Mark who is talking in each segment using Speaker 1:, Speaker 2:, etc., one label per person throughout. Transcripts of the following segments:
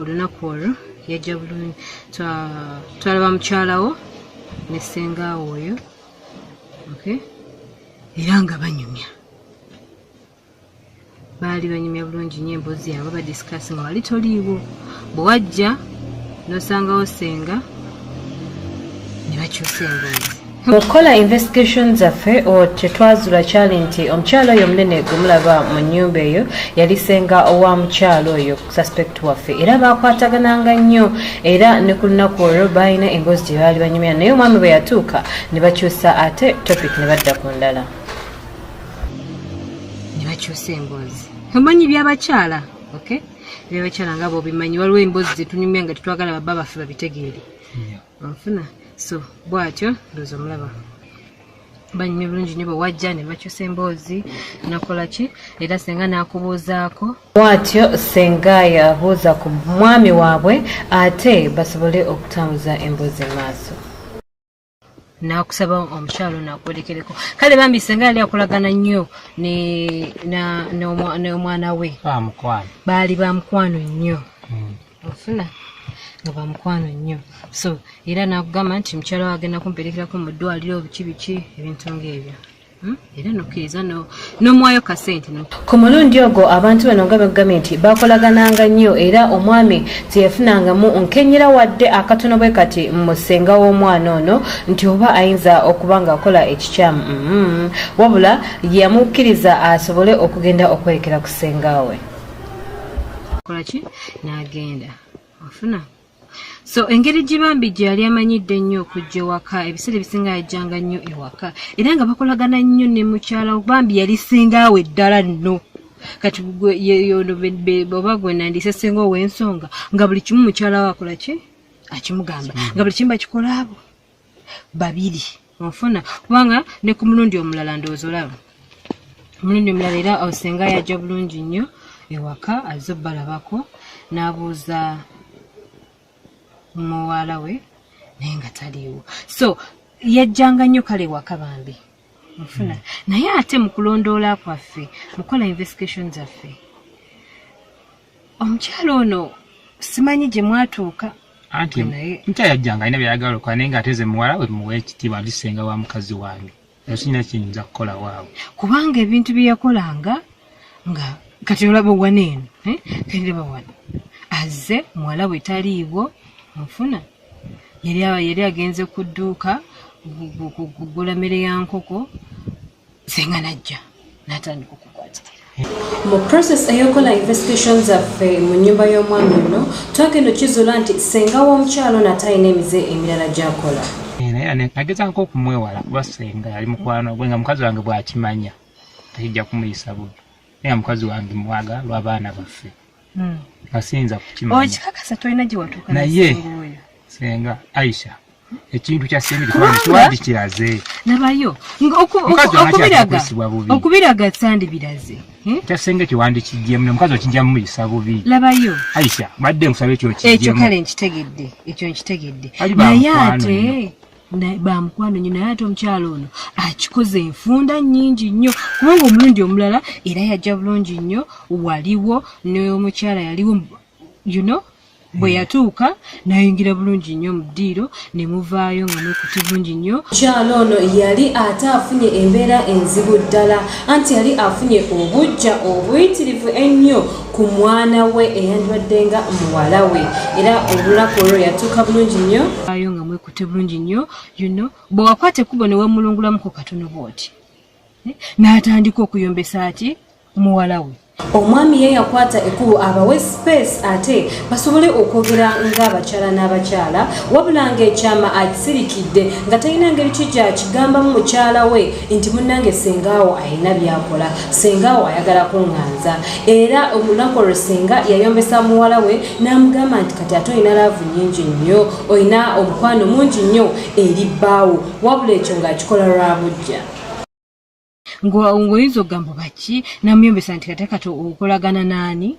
Speaker 1: Olunaku olwo yajja bulungi, twalaba mukyalawo ne ssengaawo oyo, okay, era nga banyumya, baali banyumya bulungi nnyo emboozi yaabwe, badiscuss nga wali toliiwo. Bwe wajja n'osangawo ssenga ne bakyusa emboozi.
Speaker 2: Mu kukola investigation zaffe, kyetwazula kyali nti omukyala oyo omunene gwe mulaba mu nnyumba eyo yali ssenga owa mukyala oyo suspect waffe, era baakwatagananga nnyo, era ne ku lunaku olwo baalina emboozi gye baali banyumya, naye omwami bwe yatuuka ne bakyusa ate topic ne badda ku ndala.
Speaker 1: Ne bakyusa emboozi. Omanyi byabakyala, okay, ebyabakyala nga bwobimanyi, waliwo emboozi zetunyumya nga tetwagala babba baffe babitegeere. Onfuna? So bwatyo ndowooza omulaba banyumya bulungi nnyo. Bwe wajja ne bakyusa emboozi, nakola ki, era senga n'akubuuzaako.
Speaker 2: Bwatyo senga yabuuza ku mwami waabwe ate basobole okutambuza emboozi maaso.
Speaker 1: Nakusaba omukyalo nakwerekereko. Kale bambi senga yali akolagana nnyo n'omwana we.
Speaker 3: Bamukwano.
Speaker 1: Baali bamukwano nnyo. Ofuna nga bamukwano nnyo. So era nakugamba nti mukyala we agenda kumperekerako mu ddwaliro, biki biki, ebintu ng'ebyo. Era nokkiriza n'omuwayo kasente.
Speaker 2: Ku mulundi ogwo abantu bano nga bagambye nti bakolagananga nnyo, era omwami teyafunangamu nkenyera wadde akatono bwe kati mu ssenga w'omwana ono nti oba ayinza okuba ng'akola ekikyamu. Wabula yamukkiriza asobole okugenda okwerekera ku ssenga we.
Speaker 1: Kola ki, n'agenda ofuna. So engeri gibambi gye yali amanyidde ennyo okujja ewaka, ebiseera ebisinga yajjanga nnyo ewaka, era nga bakolagana nnyo ne mukyala. Bambi yali sengaawe ddala nno. Kati yono oba gwe nandise senga ow'ensonga, nga buli kimu mukyala we akola ki, akimugamba, nga buli kimu bakikola abo babiri. Onfuna? Kubanga ne ku mulundi omulala, ndowooza olaba omulundi omulala, era senga yajja bulungi nnyo ewaka, azze obbalabako, n'abuuza muwala we naye nga taliiwo. So yajjanga nnyo kale ewaka bambi, nfuna. Naye ate mu kulondoola kwaffe, mu kukola investigation zaffe, omukyala ono simanyi gye mwatuuka.
Speaker 3: Anti
Speaker 1: Naye-
Speaker 3: nkya yajjanga alina byayagala okukola, naye ng'ate ze muwala we muwa ekitiibwa nti ssenga wa mukazi wange, eyo sirina kiyinza kukola waabwe.
Speaker 1: Kubanga ebintu bye yakolanga nga kati olaba wano eno, eh? Kati olaba wano azze muwala bwe taliiwo, nfuna, yali agenze ku dduuka kugula mmere ya nkoko, senga najja n'atandika okukwatirira.
Speaker 2: Mu process ey'okukola investigation zaffe mu nnyumba y'omwami ono, twagenda okizuula nti ssenga w'omukyalo ono ate alina emize emirala gy'akola.
Speaker 3: Naye nagezaako okumwewala kuba ssenga yali mukwano gwe, nga mukazi wange bw'akimanya tekijja kumuyisa bubi, naye nga mukazi wange mwagala lw'abaana baffe, nga siyinza kukimanya.
Speaker 1: Okikakasa tolina gye watuuka na
Speaker 3: Naye-
Speaker 1: ssenga oyo?
Speaker 3: Senga Aisha, ekintu kya sente
Speaker 1: Kubanga-
Speaker 3: kiwandikiraze.
Speaker 1: Nabayo nga
Speaker 3: Mukazi wange
Speaker 1: okubiraga
Speaker 3: akuyisibwa bubi.
Speaker 1: Okubiraga sandibiraze, eh?
Speaker 3: Kya senga kiwandikijjemu, omukazi okijja mumuyisa bubi.
Speaker 1: Labayo.
Speaker 3: Aisha, badde nkusaba ekyo
Speaker 1: ekyo.
Speaker 3: Okijjemu.
Speaker 1: Kale nkitegedde, ekyo nkitegedde.
Speaker 3: Ali
Speaker 1: Naye
Speaker 3: bamukwano.
Speaker 1: Ate bamukwano nnyo, naye ate omukyalo ono akikoze enfunda nnyingi nnyo, kubanga omulundi omulala era yajja bulungi nnyo, waliwo n'omukyala yaliwo, bwe yatuuka nayingira bulungi nnyo mu ddiiro ne muvaayo nga mwekutte bulungi nnyo.
Speaker 2: Omukyala ono yali ate afunye embeera enzibu ddala, anti yali afunye obujja obuyitirivu ennyo ku mwana we eyandibadde nga muwala we, era olunaku olwo yatuuka bulungi nnyo.
Speaker 1: Vaayo nga mwekutte bulungi nnyo, bwe wakwata ekkubo ne wemulungulamuko katono bw'oti, eh, n'atandika okuyombesa ati muwala we.
Speaker 2: Omwami ye yakwata ekkubo abawe space ate basobole okwogera ng'abakyala n'abakyala, wabula ng'ekyama akisirikidde, nga talina ngeri ki gyakigambamu mukyala we nti munnange sengaawo alina byakola, sengaawo ayagala kuŋŋanza. Era olunaku olwo senga yayombesa muwala we n'amugamba nti kati ate olina love nnyingi nnyo, olina omukwano mungi nnyo eri bbaawo, wabula ekyo ng'akikola lwa bujja.
Speaker 1: Ng'oyinza okugamba baki, namuyombesa nti kati kati okolagana naani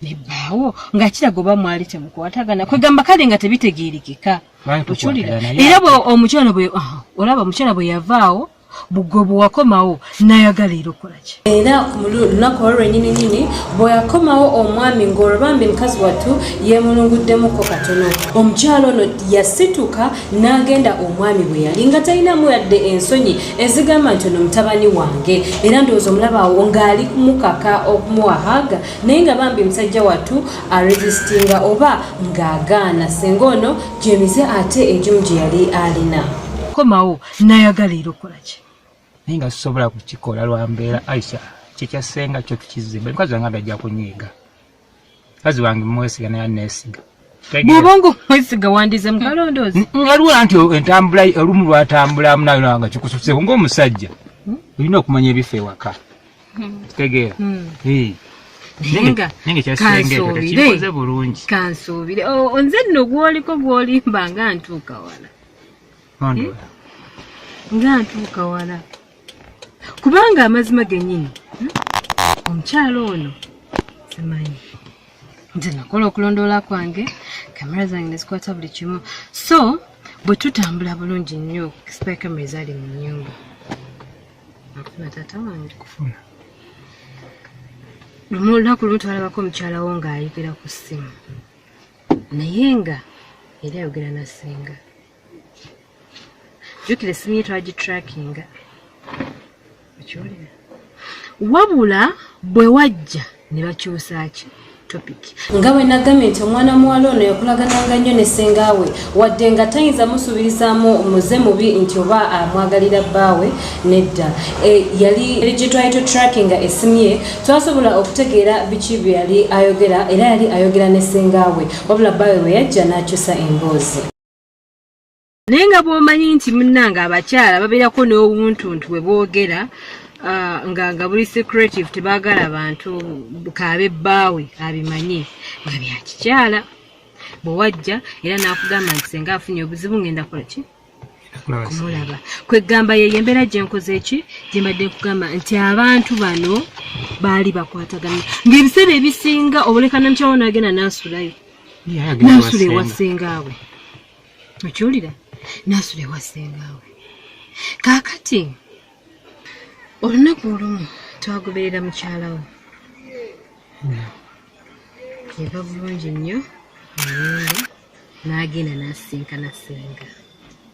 Speaker 1: nebbaawo, nga kiraga oba mwali temukwatagana, kwegamba kale nga tebitegeerekeka.
Speaker 3: Twali
Speaker 1: Okiwulira?
Speaker 3: tukwatagana, naye
Speaker 1: Era bwe omukyala bwe olaba omukyala bwe yavaawo. Bugwe bwe wakomawo nayagala era okukola ki?
Speaker 2: Era ku lunaku olwo lwennyini nnyini bwe yakomawo omwami ng'olwo bambi mukazi wattu yeemulunguddemuko katono, omukyala ono yasituka n'agenda omwami bwe yali nga talinamu yadde ensonyi ezigamba nti ono mutabani wange, era ndowooza omulaba awo ng'ali kumukaka okumuwa haaga, naye nga bambi musajja wattu aresistinga oba ng'agaana singa ono gyemize ate egimu gye yali alina.
Speaker 1: Komawo nayagala era okukola ki?
Speaker 3: Naye nga sisobola kukikola lwa mbeera. Aisha, kyekyasenga kyo tukizimba. Mukazi wange ajja kunyiiga. Mukazi wange mwesiga naye aneesiga.
Speaker 1: Bw'oba nga omwesiga wandize mu kalondoozi.
Speaker 3: Waliwo anti entambula olumu lwatambulamu nayo nga kikususeeko ng'omusajja. Olina okumanya ebifa ewaka. Kitegeera.
Speaker 1: Naye
Speaker 3: nga kyasenga ekyo tekikoze bulungi.
Speaker 1: Kansuubire. Nze nno gwoliko gwolimba nga ntuuka wala. Nga ntuuka wala. Kubanga amazima gennyini omukyala ono simanyi. Nze nakola okulondoola kwange, kamera zange ne zikwata buli kimu. So bwe tutambula bulungi nnyo, spy camera zaali mu nnyumba. Akufuna taata wange.
Speaker 3: Kufuna.
Speaker 1: Lumu olunaku lumu twalabako omukyala wo ng'ayogera ku ssimu. Naye nga era ayogera na ssenga. Jjukira essimu ye twagitrackinga. Okiwulira? Wabula bwe wajja ne bakyusa ki topic.
Speaker 2: Nga bwe nagambye nti omwana muwala ono yakolagananga nnyo ne ssenga we, wadde nga tayinza musuubirizaamu muze mubi nti oba amwagalira bbaawe, nedda. Yali gye twali tutrackinga essimu ye, twasobola okutegeera biki bye yali ayogera, era yali ayogera ne ssenga we, wabula bbaawe bwe yajja n'akyusa emboozi.
Speaker 1: Naye nga bw'omanyi nti munnange abakyala babeerako n'obuntuntu bwe boogera, nga buli secretive, tebaagala bantu kaabe bbaawe abimanye nga bya kikyala. Bwe wajja era n'akugamba nti senga afunye obuzibu ngenda kukola ki? Kumulaba. Kwegamba yeyo embeera gye nkoze ki? Gye mbadde nkugamba nti abantu bano baali bakwatagana. Ng'ebiseera ebisinga obulekana mukyala wo n'agenda n'asulayo. N'asula ewa ssengaawe. Okiwulira? N'asula ewa ssengaawe. Kaakati olunaku olumu twagoberera mukyala wo. Yava bulungi nnyo mu nnyumba n'agenda n'asisinkana ssenga.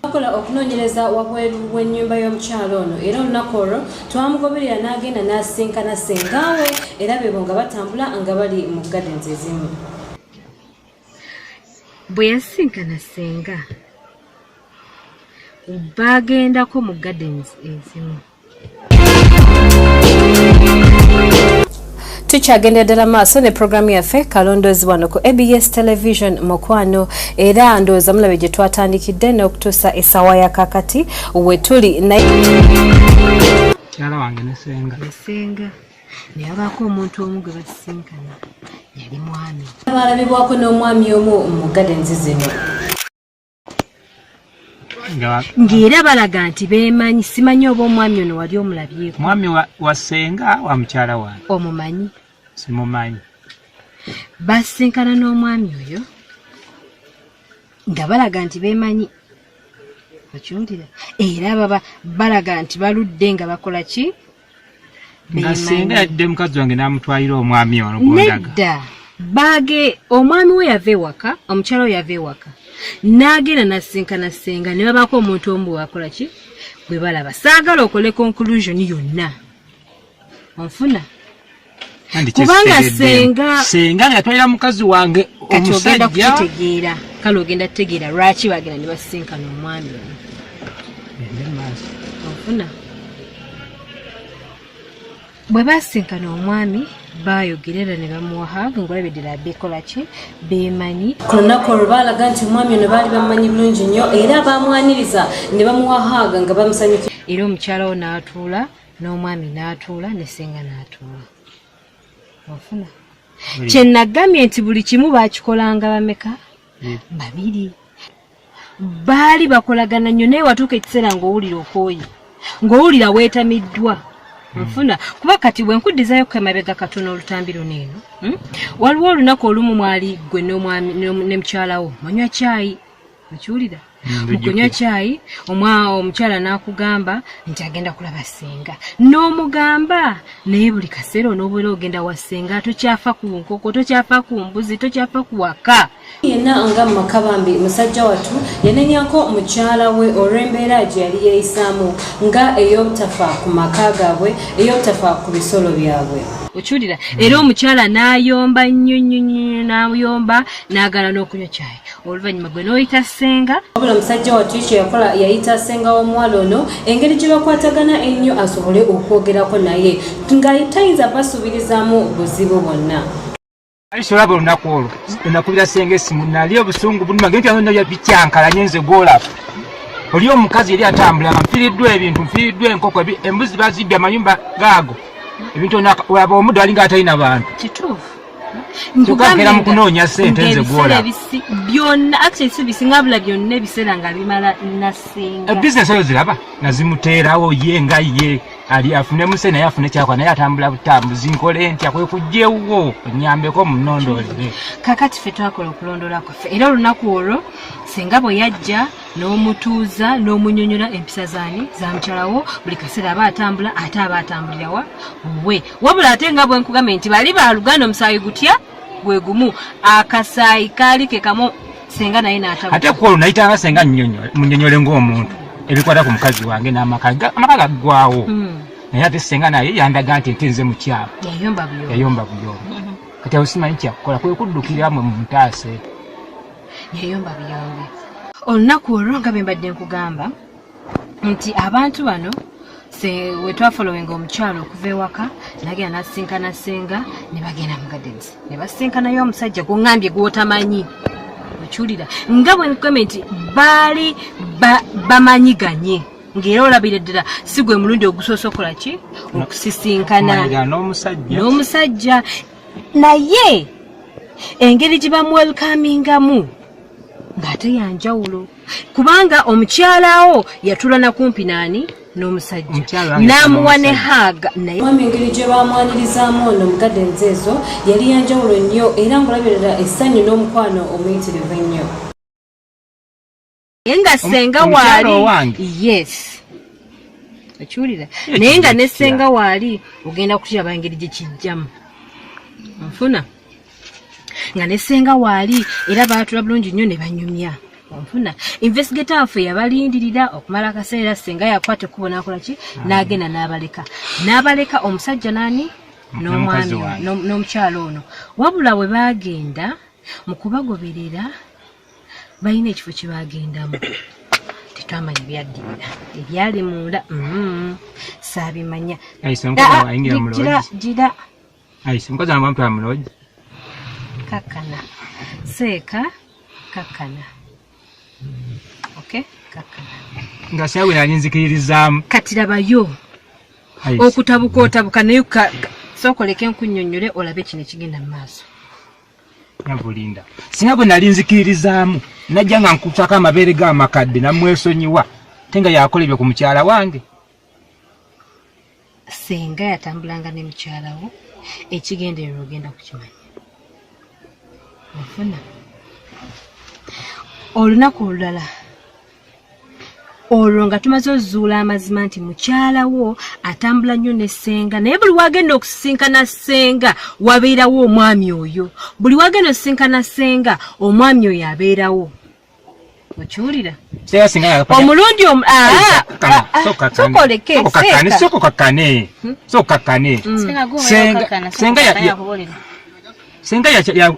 Speaker 2: Twakola okunoonyereza wabweru w'ennyumba y'omukyala ono, era olunaku olwo twamugoberera n'agenda n'asisinkana ssengaawe, era beebo nga batambula nga bali mu gardens ezimu.
Speaker 1: Bwe yasisinkana ssenga, baagendako mu gardens ezimu.
Speaker 2: Tukyagenda ddala maaso ne programu yaffe Kalondoozi wano ku ABS Television Mukwano, era ndowooza mulabe gye twatandikidde n'okutuusa essaawa ya kaakati we tuli. Naye
Speaker 3: Mukyala wange ne ssenga.
Speaker 1: Ne ssenga. Naye abaako omuntu omu gwe basisinkana, yali mwami.
Speaker 2: Baalabibwako n'omwami omu mu gardens zino.
Speaker 1: Ng'era balaga nti beemanyi, simanyi oba omwami ono wali omulabyeko.
Speaker 3: Mwami wa ssenga wa mukyala wange.
Speaker 1: Omumanyi?
Speaker 3: Simumanyi.
Speaker 1: Basisinkana n'omwami oyo nga balaga nti beemanyi. Okiwulira? Era baba balaga nti baludde nga bakola ki?
Speaker 3: Nga ssenga yadde mukazi wange n'amutwalira omwami ono gw'ondaga.
Speaker 1: Nedda. Baage omwami we yava ewaka, omukyala we yava ewaka. N'agenda n'asisinkana ssenga ne babaako omuntu omu bwe bakola ki? Bwe balaba. Saagala okole conclusion yonna. Onfuna?
Speaker 3: Andi
Speaker 1: Kubanga
Speaker 3: kyesitegedde.
Speaker 1: ssenga
Speaker 3: Ssenga nga yatwalira mukazi wange
Speaker 1: Kati ogenda
Speaker 3: omusajja.
Speaker 1: kukitegeera. Kale ogenda kutegeera lwaki bagenda ne basisinkana omwami ono.
Speaker 3: Gende maaso.
Speaker 1: Onfuna? Bwe baasinkana omwami, baayogera era ne bamuwa hug, ng'olabye ddala beekola ki? Beemanyi.
Speaker 2: Ku lunaku olwo baalaga nti omwami ono baali bamumanyi bulungi nnyo, era baamwaniriza ne bamuwa hug nga bamusanyukira.
Speaker 1: Era omukyala wo n'atuula, n'omwami n'atuula, ne ssenga n'atuula. Ofuna? Kye nagambye nti buli kimu baakikolanga bameka? Babiri. Baali bakolagana nnyo, naye watuuka ekiseera ng'owulira okooye, ng'owulira weetamiddwa. Nfuna kuba kati bwe nkuddizayo ku emabega katono olutambi luno eno, Waliwo olunaku olumu mwali ggwe n'omwami, ne mukyala wo, mwanywa caayi, okiwulira? Mu kunywa caayi omukyala n'akugamba nti agenda kulaba ssenga, n'omugamba naye buli kaseera onoobeera ogenda wa ssenga, tokyafa ku nkoko, tokyafa ku mbuzi, tokyafa ku waka.
Speaker 2: Yenna nga mu maka bambi musajja wattu yanenyako mukyala we olw'embeera gye yali yeeyisaamu nga ey'obutafa ku maka gaabwe, ey'obutafa ku bisolo byabwe.
Speaker 1: Okiwulira? Era omukyala n'ayomba nnyo nnyo nnyo, n'ayomba n'agaana n'okunywa caayi. Oluvannyuma gwe n'oyita ssenga.
Speaker 2: Wabula musajja wattu kye yakola, yayita ssenga w'omuwala ono engeri gye bakwatagana ennyo asobole okwogerako naye nga tayinza basuubirizaamu buzibu bwonna.
Speaker 3: Aisha, olaba olunaku olwo nakubira ssenga essimu, nali obusungu buluma ng'ebintu byonna bikyankalanye nze gw'olaba. Oli omukazi yali atambula nga nfiiriddwa ebintu, nfiiriddwa enkoko, embuzi bazibbye, amayumba gaago, ebintu olaba omuddo alinga atalina bantu.
Speaker 1: Kituufu.
Speaker 3: Kyokka nkeera mu kunoonya ssente nze gw'olaba.
Speaker 1: Byonna actually si bisinga bula byonna ebiseera nga bimala nasinga.
Speaker 3: Bizinesi ezo ziraba nazimuteerawo ye nga ye ali afunemu ssente naye afune kyakola, naye atambula butambuzi. Nkole ntya? Kwe kujja ewuwo onyambeko munondoolere.
Speaker 1: Kakati ffe twakola okulondoola kwaffe, era olunaku olwo senga bwe yajja n'omutuuza n'omunyonyola empisa zaani za mukyalawo, buli kaseera aba atambula, ate aba atambulira wa we. Wabula ate nga bwe nkugambye nti bali baluganda, omusaayi gutya gwe gumu, akasaayi kaali ke kamu, senga naye n'atabuka.
Speaker 3: Ate ku olwo nayitanga senga munyonyole ng'omuntu ebikwata ku mukazi wange n'amaka, amaka gaggwawo. Naye ate senga naye yandaga nti nte nze mukyalo.
Speaker 1: Yayomba buyombi.
Speaker 3: Yayomba buyombi. Kati awo simanyi kyakukola, kwe kuddukira mwe muntaase.
Speaker 1: Yayomba buyombi olunaku olwo. Nga bwe mbadde nkugamba nti abantu bano we twafollowinga omukyalo okuva ewaka, nagenda nasinkana senga ne bagenda mu gardens ne basinkanayo omusajja gwoŋŋambye gw'otamanyi. Okiwulira? Nga bwe nkugambye nti baali bamanyiganye, ng'era olabira ddala si gwe mulundi ogusoose okukola ki, okusisinkana
Speaker 3: Kumanyigana n'omusajja.
Speaker 1: N'omusajja, naye engeri gye bamuwelcomingamu ng'ate yanjawulo, kubanga omukyalawo yatula na kumpi naani n'omusajja.
Speaker 3: Omukyala wange
Speaker 1: n'amuwa ne
Speaker 3: n'omusajja.
Speaker 1: Hug naye.
Speaker 2: Mwami, engeri gye bamwanirizaamu ono mu gardens ezo yali yanjawulo nnyo, era ng'olabirira essanyu n'omukwano omuyitirivu ennyo.
Speaker 1: Naye nga senga
Speaker 3: Omukyala
Speaker 1: waali.
Speaker 3: owange?
Speaker 1: Yes, okiwulira? Naye nga ne senga waali, ogenda kukiraba engeri gye kijjamu nfuna nga ne senga waali, era baatula bulungi nnyo ne banyumya. Onfuna? Investigator waffe yabalindirira okumala akaseera. Senga yakwata ekkubo n'akola ki, n'agenda n'abaleka, n'abaleka omusajja nani n'omwami
Speaker 3: N'omukazi wange.
Speaker 1: N'omukyala ono. Wabula bwe baagenda mu kubagoberera, balina ekifo kye bagendamu, tetwamanya byaddirira ebyali munda. Saabimanya.
Speaker 3: Aisha, omukazi
Speaker 1: Ah,
Speaker 3: wange ayingira mu
Speaker 1: gira
Speaker 3: lodge.
Speaker 1: Gira.
Speaker 3: Aisha, omukazi wange bamutwala mu lodge.
Speaker 1: Kakkana, seeka, kakkana. Okay, kakkana.
Speaker 3: Nga saawe nali nzikiririzaamu.
Speaker 1: Kati labayo.
Speaker 3: Aisha.
Speaker 1: Okutabuka otabuka, naye sooka oleke nkunnyonnyole olabe kino ekigenda mu maaso.
Speaker 3: Nabulinda singa bwe nali nzikiririzaamu, najja nga nkusako amabeere g'amakadde namwesonyiwa, ate nga yakola ebyo ku mukyala wange.
Speaker 1: Senga yatambulanga ne mukyalawo, ekigendererwa ogenda kukimanya. Ofuna olunaku olulala olwo nga tumaze ozuula amazima nti mukyala wo atambula nnyo ne ssenga, naye buli wagenda okusisinkana ssenga wabeerawo omwami oyo, buli wagenda okusisinkana ssenga omwami oyo abeerawo. Okiwulira?
Speaker 3: Senga singa
Speaker 1: Omulundi sokoleke.
Speaker 3: Soko kakkane, soko kakkane. Senga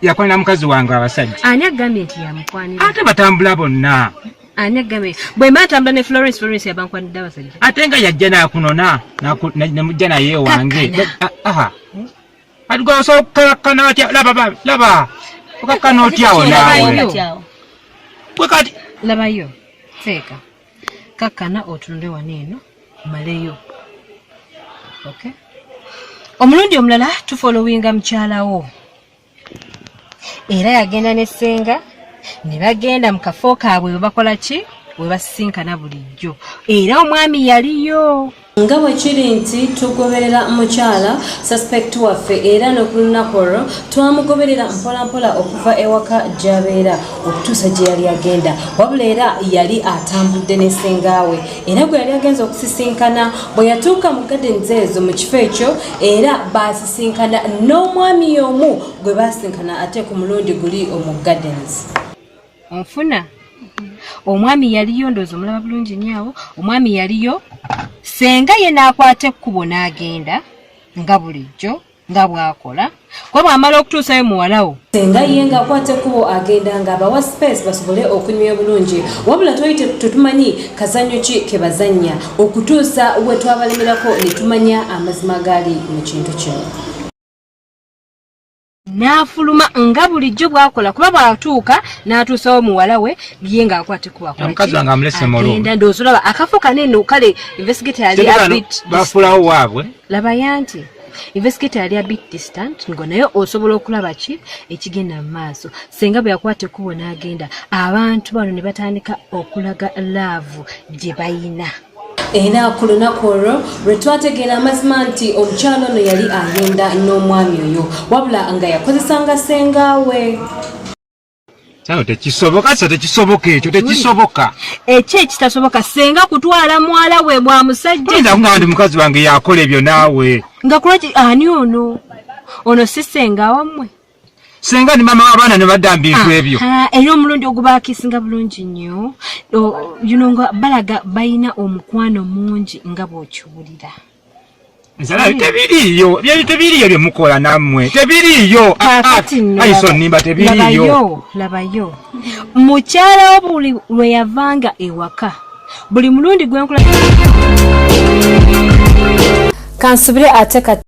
Speaker 3: yakwanira mukazi wange abasajja.
Speaker 1: Ani agambye nti yamukwanira?
Speaker 3: Ate batambula bonna.
Speaker 1: Ani agambye? Bwe mba ntambula ne Florence, Florence yabankwanidde abasajja?
Speaker 3: Ate nga yajja nakunona, namujja naye wange.
Speaker 1: Kakkana.
Speaker 3: Aha, ati gwe osobola okukakkana otya? Laba laba, okakkana otyawo naawe?
Speaker 1: Labayo.
Speaker 3: Gwe kati.
Speaker 1: Labayo, seeka, kakkana, otunule wano eno maleyo. Okay, omulundi omulala tufollowinga mukyalawo, era yagenda ne ssenga ne bagenda mu kafo kaabwe we bakola ki, we basisinkana bulijjo, era omwami yaliyo.
Speaker 2: Nga bwe kiri nti tugoberera mukyala suspect waffe, era ne ku lunaku olwo twamugoberera mpolampola okuva ewaka gy'abeera okutuusa gye yali agenda, wabula era yali atambudde ne ssengaawe era gwe yali agenze okusisinkana. Bwe yatuuka mu gardens ezo mu kifo ekyo, era baasisinkana n'omwami y'omu gwe baasinkana ate ku mulundi guli omu gardens.
Speaker 1: Onfuna omwami yaliyo, ndowooza omulaba bulungi nnyo awo. Omwami yaliyo, senga ye n'akwata ekkubo n'agenda nga bulijjo nga bw'akola, kuba bw'amala okutuusayo muwala wo.
Speaker 2: Senga ye ng'akwata ekkubo agenda ng'abawa space basobole okunyumya bulungi, wabula twali tetumanyi kazannyo ki ke bazannya okutuusa we twabalemerako ne tumanya amazima gaali mu kintu kino.
Speaker 1: N'afuluma nga bulijjo bw'akola, kuba bw'atuuka n'atuusawo muwala we, ye ng'akwata ekkubo akola ki?
Speaker 3: Omukazi wange amulese mu room.
Speaker 1: Agenda, ndowooza olaba akafo kanene. Kale investigator yali a bit
Speaker 3: Bafulawo waabwe.
Speaker 1: Labayo nti investigator yali a bit distant, ngo naye osobola okulaba ki ekigenda mu maaso. Senga bwe yakwata ekkubo n'agenda, abantu bano ne batandika okulaga love gye bayina.
Speaker 2: Era ku lunaku olwo lwe twategeera amazima nti omukyala ono yali ayenda n'omwami oyo, wabula nga yakozesanga sengaawe.
Speaker 3: Kyano tekisoboka, so tekisoboka, ekyo tekisoboka.
Speaker 1: Ekyo ekitasoboka, senga kutwala muwala we bwa musajja.
Speaker 3: Oyinza kugamba nti mukazi wange yakola ebyo naawe.
Speaker 1: Nga kulwaki? Ani ono? Ono si senga wammwe?
Speaker 3: Senga ni mama w'abaana ne badda mu bintu ebyo.
Speaker 1: Era omulundi ogubakisinga bulungi nnyo, you know, nga balaga balina omukwano mungi nga bw'okiwulira.
Speaker 3: Nsala tebiriiyo, byali tebiriiyo bye mukola nammwe, tebiriiyo.
Speaker 1: Kaakati nno
Speaker 3: Ayiso nnimba, tebiriiyo.
Speaker 1: Labayo, labayo mukyala wo buli lwe yavanga ewaka, buli mulundi gwenkula
Speaker 2: Kansubire ate kati.